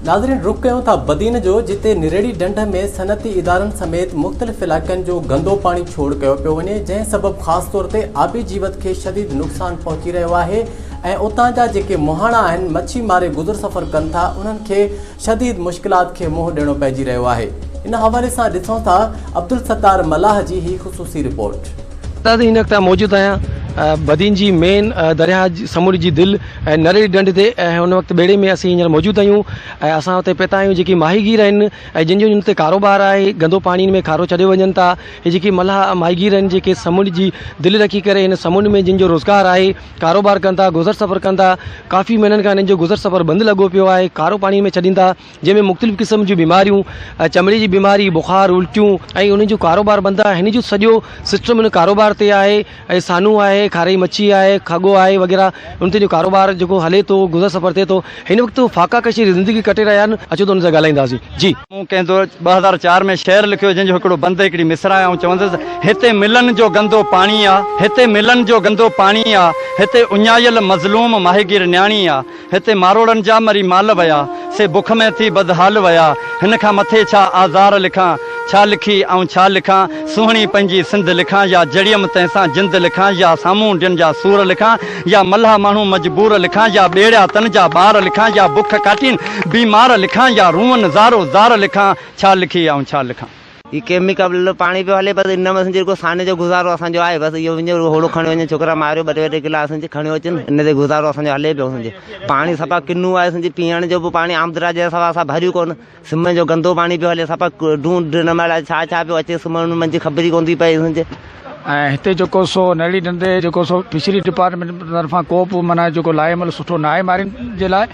ناظرين رخ ڪيون ٿا بدين جو جتي نريڙي ڍنڍ ۾ صنعتي ادارن سميت مختلف علائقن جو گندو پاڻي ڇوڙ ڪيو پيو وڃي جنهن سبب خاص طور تي آبي جيوت کي شديد نقصان پهچي رهيو آهي ۽ اتان جا جيڪي مهاڻا آهن مڇي ماري گذر سفر ڪن ٿا انهن کي شديد مشڪلات کي منهن ڏيڻو پئجي رهيو آهي ان حوالي سان ڏسون ٿا عبدالستار ملاح جي هي خصوصي رپورٽ. دادا هن وقت آء موجود آهيان بدين جي مين درياهه سمنڊ جي دل ۽ نرڙي ڍنڍ تي ۽ هن وقت ٻيڙي ۾ اسين هينئر موجود آهيون ۽ اسان اتي پهتا آهيون جيڪي ماهيگير آهن ۽ جن جو هن تي ڪاروبار آهي گندو پاڻي ۾ کارو ڇڏيو وڃن ٿا هي جيڪي ملاح ماهيگير آهن جيڪي سمنڊ جي دل رکي ڪري هن سمنڊ ۾ جن جو روزگار آهي ڪاروبار ڪن ٿا گذر سفر ڪن ٿا ڪافي مهينن کان هنن جو گذر سفر بند لڳو پيو آهي کارو پاڻي ۾ ڇڏين ٿا جنهن ۾ مختلف قسم جون بيماريون چمڙي جي بيماري، بخار، الٽيون ۽ انهن جو ڪاروبار بند آهي. هن جو سڄو سسٽم ان ڪاروبار تي آهي ۽ سانو آهي، کاري مڇي آهي، کڳو آهي وغيره ان تي جو ڪاروبار جيڪو هلي ٿو گذر سفر ٿئي ٿو. هن وقت هو فاقا ڪشي جي زندگي ڪٽي رهيا آهن. اچو ته انهن سان ڳالهائينداسين. جي. مون ڪنهن دور 2004 ۾ شعر لکيو جنهن جو هڪڙو بند هڪڙي مصرع آهي آئون چوندس هتي ملن جو گندو پاڻي آ هتي ملن جو گندو پاڻي آ هتي اڃايل مظلوم ماهيگير نياڻي آ هتي ماروئڙن جا مري مال ويا، سي بک ۾ ٿي بدحال ويا. هن کان مٿي ڇا آزار لکان، ڇا لکي آئون ڇا لکان، سهڻي پنهنجي سنڌ لکان يا جڙيم تنهن سان جند لکان يا سامونڊين جا سور لکان يا ملاح ماڻهو مجبور لکان يا ٻيڙيا تن جا ٻار لکان يا بک ڪاٽين بيمار لکان يا روئن زارو زار لکان، ڇا لکي آئون ڇا لکان. هي ڪيميڪل پاڻي پيو هلي بس ان ۾ اسان جيڪو ساني جو گذارو اسان جو آهي بس اهو وڃي هوڙو کڻيو وڃي ڇوڪرا ماريو ٻه ٽي ٽي ڪلا اسان جي کڻيو اچن ان تي گذارو اسان جو هلي پيو اسان جي پاڻي صفا ڪنو آهي اسان جي پيئڻ جو به پاڻي آمدرا جي سوا اسان ڀريون ڪون سم جو گندو پاڻي پيو هلي صفا ڊون ڊن مهل ڇا ڇا پيو اچي سم منجهه خبر ئي ڪون ٿي پئي اسان جي. ۽ هتي جيڪو سو نهڙي ڍنڍ تي جيڪو سو فشري ڊپارٽمينٽ طرفان ڪو به معنيٰ جيڪو لاء عمل سٺو نه آهي مارين جي لاء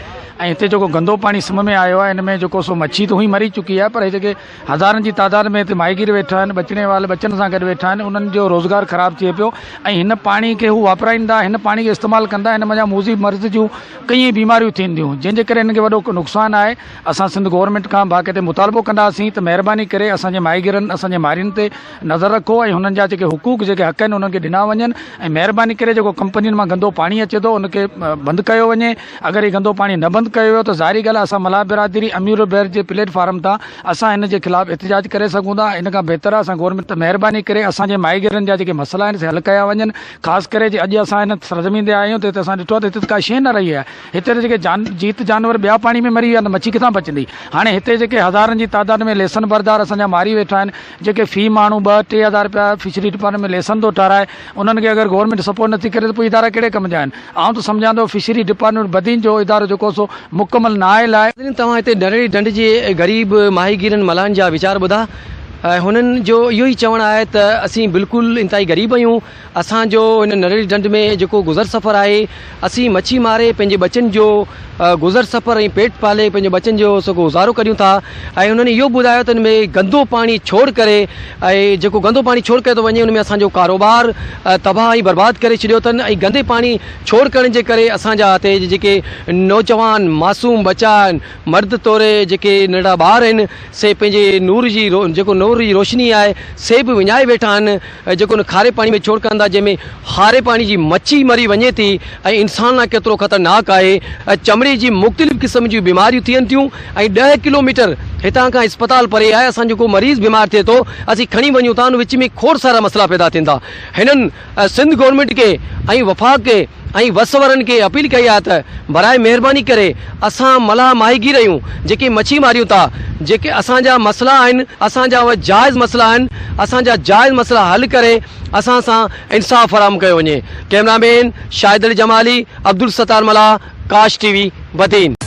۽ هتي جيڪو گندو پاڻي سم ۾ آيو آهي ان ۾ جيڪو سو مڇي ته هونئن مري چڪي آهي پر هي جيڪي هزارن جي تعداد ۾ هتي ماهيگير ويٺا آهن ٻچڙي وال ٻچن سان گڏ ويٺا آهن انهن جو روزگار خراب ٿئي پيو ۽ هن پاڻي کي هو واپرائيندا هن پاڻي کي استعمال ڪندا هن منجهان موذي مرض جون ڪئين بيماريون ٿينديون جنهن جي ڪري هنن کي وڏو نقصان آهي اسان سنڌ گورنمينٽ کان باقاعدي مطالبو ڪنداسين ته مهرباني ڪري اسان جي ماهيگيرن اسان جي مارين تي نظر رکو ۽ هنن جا جيڪي حقوق جيڪي حق آهن انهن کي ڏنا وڃن ۽ مهرباني ڪري جيڪو ڪمپنين مان گندو پاڻي اچي ٿو ان کي بند ڪيو وڃي اگر هي گندو پاڻي نه بند ڪيو ويو ته ظاهري ڳالهه آهي اسان ملاح برادري امير البحر جي پليٽ فارم تان اسان هن جي خلاف احتجاج ڪري سگهون ٿا ان کان بهتر آهي اسان گورنمينٽ ته مهرباني ڪري اسان جي ماهيگيرن جا جيڪي مسئلا آهن سي حل ڪيا وڃن خاص ڪري جي اڄ اسان هن سرزمين تي آيا آهيون ته هتي اسان ڏٺو آهي ته هتي ته ڪا شيء نه رهي آهي هتي ته جيڪي جان جيت جانور ٻيا پاڻي ۾ مري ويا ته مڇي ڪٿان بچندي هاڻي هتي جيڪي هزارن جي تعداد ۾ ليسن بردار اسان جا ماري ويٺا آهن جيڪي في ماڻهو ٻه ٽي هزار رپيا فشري ڊپارٽمينٽ ۾ ليسن ٿو ٺهرائي انهن کي اگر گورنمينٽ سپورٽ نٿي ڪري ته پوء ادارا ڪهڙي ڪم جا آهن آئون ته سمجهان ٿو فشري ڊپارٽمينٽ بدين جو ادارو جيڪو سو مڪمل نااهل آهي. ناظرين توهان هتي نرڙي ڍنڍ جي غريب ماهيگيرن ملاحن جا ويچار ٻڌا ۽ هنن جو اهو ئي چوڻ آهي ته اسين بلڪل انتهائي غريب آهيون اسان جو هن نرڙي ڍنڍ ۾ جيڪو گذر سفر آهي اسين مڇي ماري پنهنجي ٻچن جو گذر سفر ۽ پيٽ پالي پنهنجي ٻچن جو سو گذارو ڪريون ٿا ۽ هنن اهو ٻڌايو ته ان ۾ گندو پاڻي ڇوڙ ڪري ۽ جيڪو گندو پاڻي ڇوڙ ڪيو ٿو وڃي ان ۾ اسان جو ڪاروبار تباهه ۽ برباد ڪري ڇڏيو اٿن ۽ گندي پاڻي ڇوڙ ڪرڻ جي ڪري اسان جا هتي جيڪي نوجوان معصوم ٻچا آهن مرد توڙي جيڪي ننڍڙا ٻار آهن سي پنهنجي نور جي جيڪو نور جي روشني آهي سي به وڃائي ويٺا آهن جيڪو ان کاري پاڻي ۾ ڇوڙ ڪن ٿا جنهن ۾ کاري پاڻي جي مڇي مري وڃي ٿي ۽ انسان لاء ڪيترو خطرناڪ آهي چمڙي جي مختلف قسم جون بيماريون ٿين ٿيون ۽ ڏهه ڪلو ميٽر هتان کان اسپتال پري آهي اسان جو ڪو مريض بيمار ٿئي ٿو اسين کڻي وڃون ٿا ان وچ ۾ کوڙ سارا مسئلا پيدا ٿين ٿا هنن سنڌ گورنمينٽ کي ۽ وفاق کي ۽ وس وارن کي اپيل ڪئي آهي ته براء مهرباني ڪري اسان ملاح ماهيگير آهيون جيڪي مڇي ماريون ٿا جيڪي اسان جا مسئلا آهن اسان جا اهي جائز مسئلا آهن اسان جا جائز مسئلا حل ڪري اسان سان انصاف فراهم ڪيو وڃي cameraman Shahid Ali Jamali Abdul Sattar Mallah Kash T V Badin.